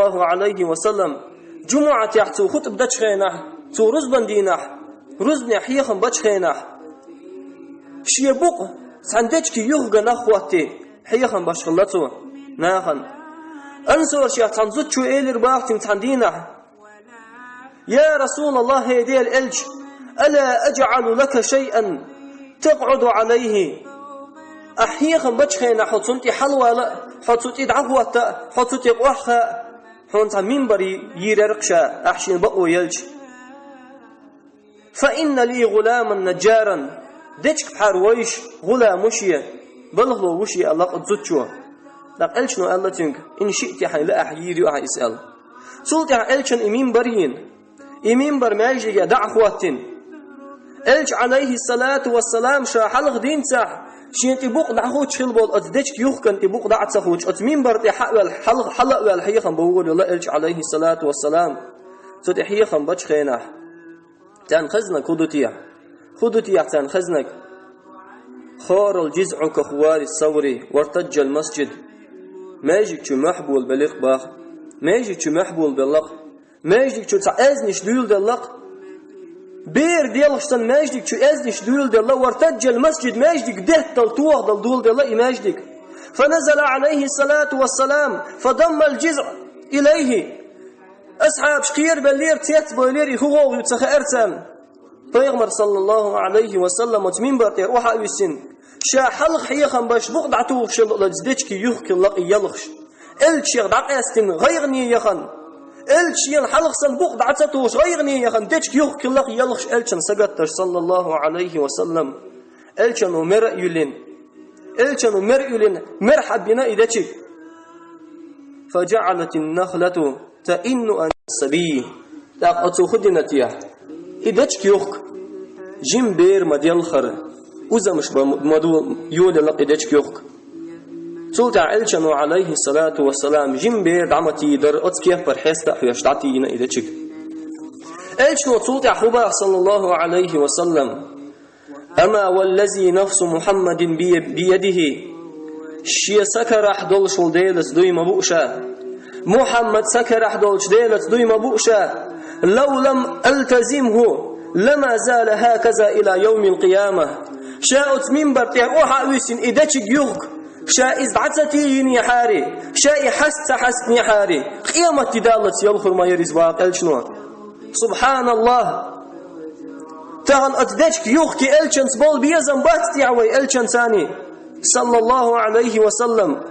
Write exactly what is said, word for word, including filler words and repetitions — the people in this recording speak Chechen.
саллаллаху алейхи ва саллам, жумуӀатехь цо хутба дечу хенахь, цо рузбан дийнахь, рузбане хьехам бечу хенахь, шен букъ цхьана дечиге юхаган нах хӀоттий, хьехам беш хилла цо нахана. Ансаршех цхьана зудчо элира боху цуьнга цхьана дийнахь: «Я Расулаллах, хӀей Делан элча, ала аджӀалу лака шайъан такъӀуду алейхи? Ахь хьехам бечу хенахь хьо цунна тӀе хьалавала а, хьо цу тӀе дӀахӀотта а, хьо цу тӀе къохьа а, хьуна цхьа минбар йийр яра-кх ша, ахь шена бакъо елча. Фа инна ли гӀуламан наджаран, дечиг пхьар вайша, гӀулам ву шен, балхало ву шен», — аьлла-кх зудчо. ТӀаккха элчано аьлла цуьнга: «Ин шиъта, хьайна лаахь йийр ю ахьа иза», — аьлла. Цул тӀаьхьа элчано и минбар йина, и минбар маьждиге дӀа а хӀоттийна. Элча, алейхиссалату вассалам, ша хьалха дийцахь, шен тӀе букъ дӀахӀуттуш хилла болу оцу дечиг юхкана тӀе букъ дӀа а ца хӀуттуш, оцу минбар тӀе хьа а ваьлла, хьалха, хьала а ваьлла, хьехам бохур йолу элча, алейхиссалату вассалам. Цу тӀе хьехам бечу хенахь, царна хезнарг хӀун ду те? ХӀун ду те царна хезнарг? «Харал джизъу ка хавари саври, вартаджал масджид». Маьждиг чу мохь болабелира-кх боху. Маьждиг чу мохь болабелла-кх. Маьждиг чу цхьа аьзнаш дуьйладелла-кх. Бер делхаш санна маьждиг чу аьзнаш дуьйладелла, вартаджал масджид, маьждиг деттал, тохадал доладелла и маьждиг. Фа назала алейхиссалату вассалам, фа даммал джизъ илейхи. Асхьабаш кхерабеллера, цецбевллера, и хӀун гӀовгӀа ю ца хаьара царна. Пайхамар, саллаллаху алейхи ва саллам, оцу минбар тӀера охьа а висина, ша хьалха хьехам беш букъ дӀатухуш йолу оцу дечиге юхка хилла-кх и елхаш. Элча шех дӀакъаьстина гӀайгӀане яхана, элча шена хьалха санна букъ дӀа ца тухуш гӀайгӀане яхана, дечиг юхка хилла-кх елхаш элчан сагатдаш, саллаллаху алейхи ва саллам. Элчано мера а юьллина, элчано мера а юьллина, мера хьаббина и дечиг. Фаджаалатин нахлату таинну ан сабий. ТӀаккха оцо хӀун дина те? И дечиг юхка жима бер ма-делхара, узамаш ба-, ма-, ду-, йолаелла-кх и дечиг юхка. Цул тӀаьхьа элчано, алейхиссалату вассалам, жима бер дӀа ма тийдара, оцу кеппара хьеста а хьоьжуш дӀатийна и дечиг. Элчано цул тӀаьхьа хӀун боху, саллаллаху алейхи ва саллам: «Ама валлази нафсу Мухаммадин бия-, биядихи». Шен са карахь долуш волу Делаца дуй ма буу ша. Мухаммад са карахь долчу Делаца дуй ма буу ша. «Лав лам алтазимху, лама зала хаказа ила йовмил къияма». Ша оцу минбар тӀера охьа а висина и дечиг юхка, ша иза дӀа ца тиййинехьара, ша и хьаста ца хьаьстинехьара, къематди даллалц йовхур ма яра иза, боху элчано. Субханаллах! Тахана оцу дечиг юхки элчанца болу безам бац те вай элчанца, саллаллаху алейхи ва саллам?